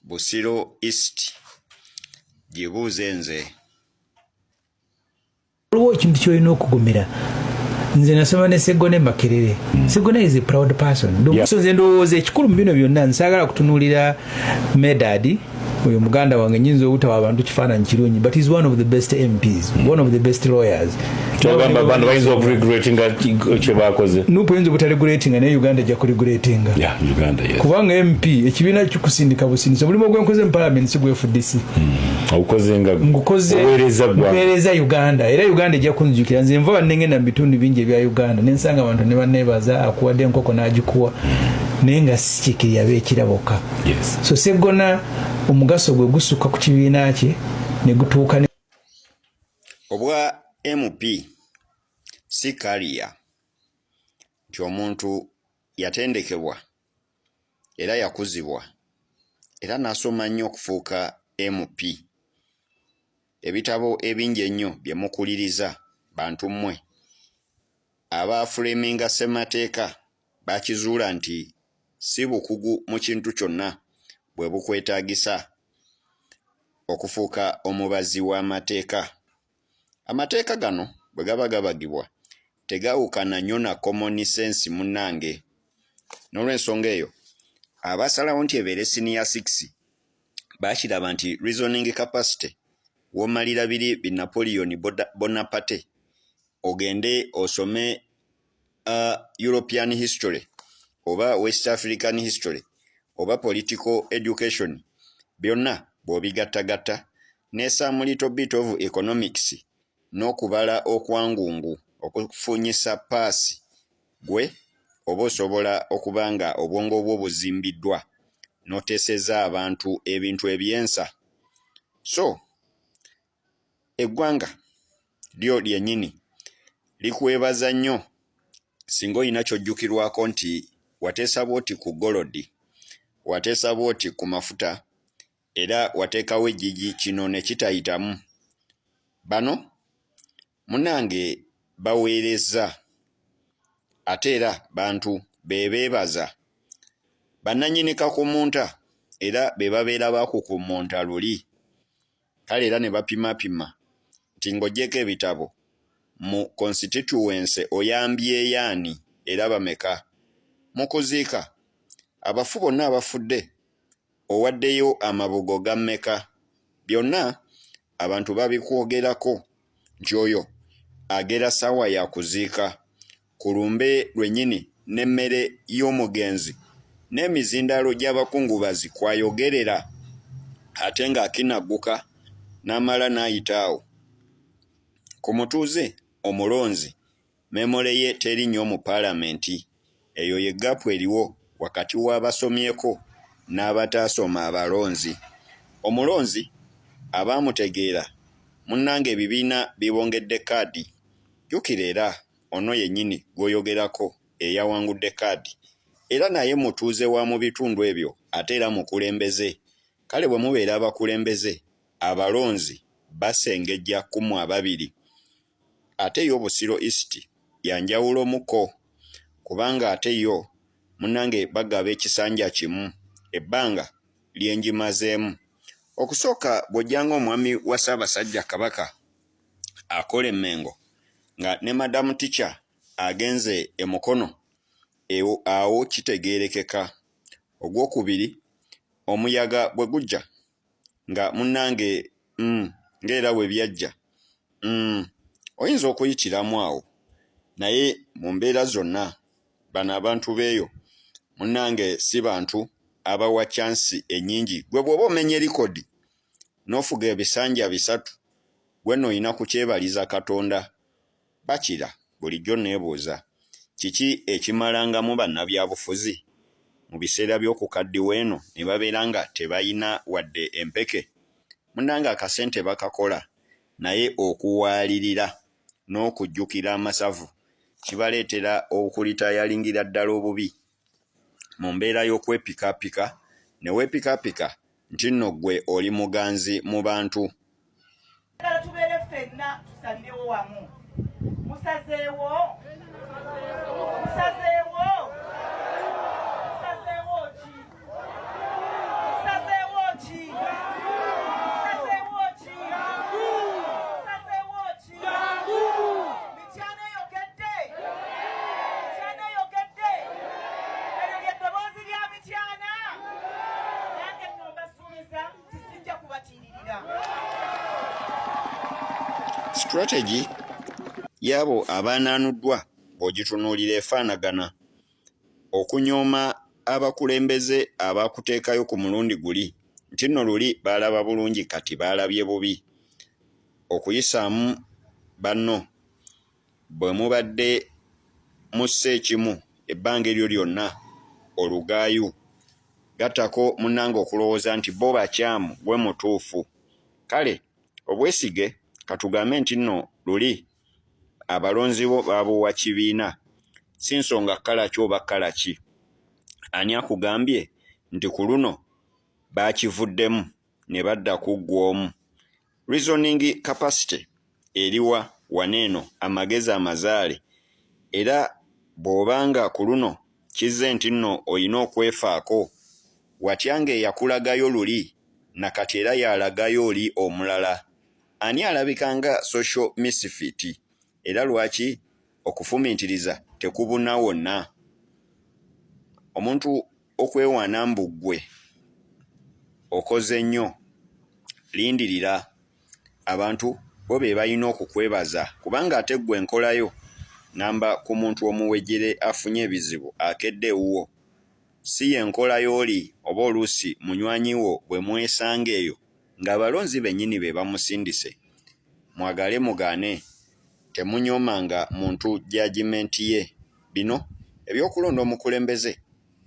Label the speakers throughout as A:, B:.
A: Busiro East gibuuze nze.
B: Waliwo ekintu kyolina okugumira. Nze nasoma ne Seggona e Makerere. Seggona is a proud person. So nze ndowooza ekikulu mu bino byonna, nsaagala kutunuulira Medard oyo muganda wange, nyinza obutawa abantu kifaananyi kirungi, but is one of the best MPs, one of the best lawyers.
C: Kyogamba bano bayinza okuregretinga kyebakoze?
B: NUP oyinza obutaregretinga, naye Uganda ejja kuregretinga.
C: Yeah, Uganda, yes.
B: Kubanga MP ekibiina kikusindika busindisa. Omulimu gwenkoze mu parliament si gwe FDC.
C: Ogukoze nga
B: Ngukoze
C: oweereza ggwanga.
B: Mpeereza Uganda, era Uganda ejja kunzijukira. Nze nva nengenda mu bitundu bingi ebya Uganda nensanga abantu ne baneebaza, akuwadde enkoko n'agikuwa, naye nga si kikiri ab'ekiraboka. So Seggona omugaso gwe gusukka ku kibiina kye ne gutuuka ne
A: Obwa MP si career nti omuntu yatendekebwa era yakuzibwa era n'asoma nnyo okufuuka MP. Ebitabo ebingi ennyo bye mukuliriza, bantu mmwe abaafuleminga ssemateeka bakizuula nti si bukugu mu kintu kyonna bwe bukwetaagisa okufuuka omubazi w'amateeka. Amateeka gano bwe gaba gabagibwa tegaawukana nnyo na common sense, munnange. N'olw'ensonga eyo, abasalawo nti ebeere senior 6 baakiraba nti reasoning capacity w'omalira biri bi Napoleon Bonaparte, ogende osome European history oba West African history oba political education, byonna bw'obigattagatta ne some little bit of economics n'okubala okwangungu okufunyisa paasi, gwe oba osobola okuba nga obwongo bwo buzimbiddwa n'oteeseza abantu ebintu ebyensa. So eggwanga lyo lyennyini likwebaza nnyo singa olina ky'ojjukirwako nti wateesa bw'oti ku gold, wateesa bw'oti ku mafuta, era wateekawo ejjigi kino ne kitayitamu. Bano munnange baweerezza, ate era bantu be beebaza bannannyini kakumunta, era be babeera bakukumunta luli. Kale era ne bapimapima nti ng'oggyeko ebitabo, mu constituency oyambyeyo ani era bameka? Mu kuziika abafu bonna abafudde owaddeyo amabugo ga mmeka? Byonna abantu babikwogerako nti oyo agera ssaawa ya kuziika ku lumbe lwennyini n'emmere y'omugenzi n'emizindaalo gy'abakungubazi kw'ayogerera, ate ng'akinagguka n'amala n'ayita awo. Ku mutuuze omulonzi, memory ye teri nnyo mu paalamenti. Eyo ye gap eriwo wakati w'abasomyeko n'abataasoma abalonzi. Omulonzi abaamutegeera, munnange, ebibiina bibongedde kaadi. Jjukira era ono yennyini gw'oyogerako eyawangudde kaadi era naye mutuuze wa mu bitundu ebyo, ate era mukulembeze. Kale bwe mubeera abakulembeze, abalonzi basengejja ku mmwe ababiri. Ate yo Busiro East ya njawulomuko, kubanga ate yo munnange bagaba ekisanja kimu ebbanga lye ngimazeemu. Okusooka bw'ojja ng'omwami wa Ssaabasajja Kabaka akola e Mmengo, nga ne Madam Teacher agenze e Mukono, awo kitegeerekeka. Ogwokubiri, omuyaga bwe gujja nga munnange ng'era bwe byajja, oyinza okuyitiramu awo, naye mu mbeera zonna bano abantu b'eyo munnange si bantu abawa chance ennyingi. Gwe bw'oba omenye likodi n'ofuga ebisanja 3, gwe nno olina kukyebaliza Katonda. Bakira bulijjo neebuuza kiki ekimalangamu bannabyabufuzi mu biseera by'okukaddiwa eno ne babeera nga tebayina wadde empeke. Munnange, akasente bakakola, naye okuwaalirira n'okujjukira amasavu kibaleetera okulitayalingira ddala obubi mu mbeera y'okwepikaapika ne weepikaapika nti nno ggwe oli muganzi mu bantu.
D: Njagala tubeere ffenna, tusalirewo wamu. Musazeewo? Musazeewo? Musazeewo ki? Musazeewo ki?
A: Strategy y'abo abanaanuddwa bw'ogitunuulira efaanagana. Okunyooma abakulembeze abakuteekayo ku mulundi guli nti nno luli baalaba bulungi kati baalabye bubi. Okuyisaamu banno bwe mubadde mussa ekimu ebbanga eryo lyonna olugaayu. Gattako munnange okulowooza nti bo bakyamu gwe mutuufu. Kale obwesige katugambe nti nno luli abalonzi bo babuwa kibiina si nsonga kkala ki oba kkala ki. Ani akugambye nti ku luno baakivuddemu ne badda ku ggwe omu? Reasoning capacity eriwa wano eno amagezi amazaale era bw'oba nga ku luno kizze nti nno olina okwefaako watya ng'eyakulagayo luli na kati era y'alagayo oli omulala? Ani alabika nga social misfit era lwaki okufumintiriza tekubuna wonna? Omuntu okwewaana mbu ggwe okoze nnyo lindirira abantu bo be balina okukwebaza kubanga ate ggwe enkolayo ngamba ku muntu omuwejere afunye ebizibu akedde ewuwo si y'enkola y'oli oba oluusi munywanyi wo bwe mwesanga eyo ng'abalonzi bennyini be bamusindise. Mwagale mugaane temunyoomanga muntu judgement ye. Bino eby'okulonda omukulembeze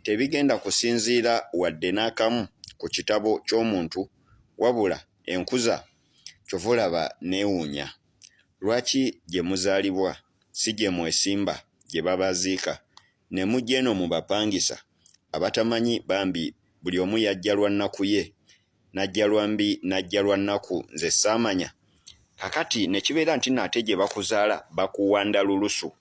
A: tebigenda kusinziira wadde n'akamu ku kitabo ky'omuntu wabula enkuza kyova olaba neewuunya lwaki gye muzaalibwa si gye mwesimba gye babaziika ne mujja eno mu bapangisa abatamanyi bambi buli omu yajja lwa nnaku ye najja lwa mbi najja lwa nnaku nze saamanya kakati ne kibeera nti nno ate gye bakuzaala bakuwanda lulusu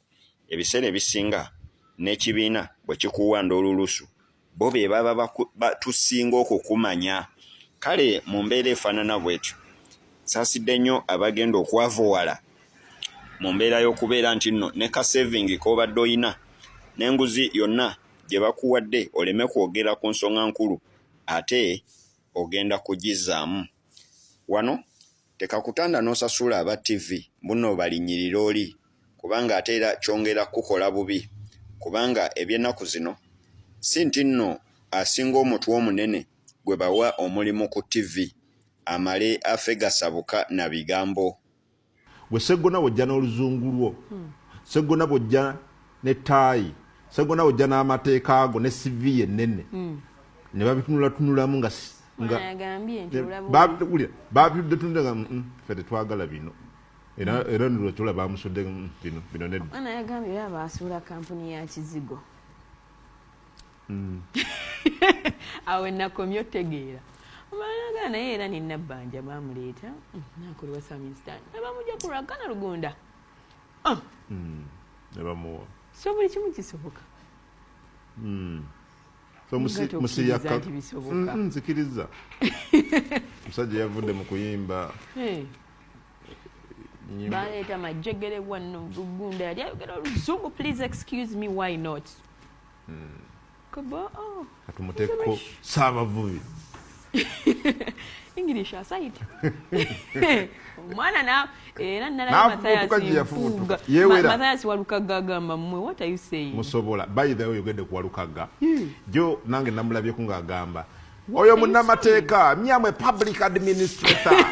A: ebiseera ebisinga n'ekibiina bwe kikuwanda olulusu bo be baba batusinga okukumanya kale mu mbeera efaanana bwetyo saasidde nnyo abagenda okwavuwala mu mbeera y'okubeera nti nno ne ka saving k'obadde oyina n'enguzi yonna gye bakuwadde oleme kwogera ku nsonga nkulu ate ogenda kugizzaamu. Wano tekakutanda n'osasula aba ttivi mbu nno balinnyirire oli kubanga ate era kyongera kukukola bubi kubanga eby'ennaku zino si nti nno asinga omutwe omunene gwe bawa omulimu ku ttivi amale afe gasabuka na bigambo.
E: Gwe Sseggona bw'ojja n'oluzungu lwo, Sseggona bw'ojja ne ttaayi, Sseggona bw'ojja n'amateeka go ne CV yo ennene ne babitunulatunulamu nga nga
F: Mwana yagambye nti olaba
E: wulira, babitudde nga ffe tetwagala bino era era nolwekyola bamusudde bino bino nedda.
F: Mwana yagambye era baasuula kampuni ya Kizigo. Awo nakomye otegeera. Omwana naye era ne Nabbanja baamuleeta nakolebwa some instant ne bamugya ku lwakana Lugunda. Ah.
E: Ne bamuwa.
F: So buli kimu kisoboka.
E: So
F: Nga tokkiriza
E: musiyaka
F: nti bisoboka.
E: Nzikiriza. Musajja yavudde mu kuyimba.
F: Hey.
E: Nyimba.
F: Baleeta majegere wano Lugunda yali ayogera oluzungu, please excuse me, why not? Kuba, oh.
E: Katumuteeko Ssaabavubi.
F: English aside. Omwana na era nalabye
E: N'afubutuka
F: Mathias
E: gye yafubutuka.
F: Mpuuga.
E: Yeewera.
F: Mathias Walukagga agamba mmwe, what are you saying?
E: Musobola. By the way, oyogedde ku Walukagga. Jo nange namulabyeko ng'agamba oyo munnamateeka, me am a public administrator.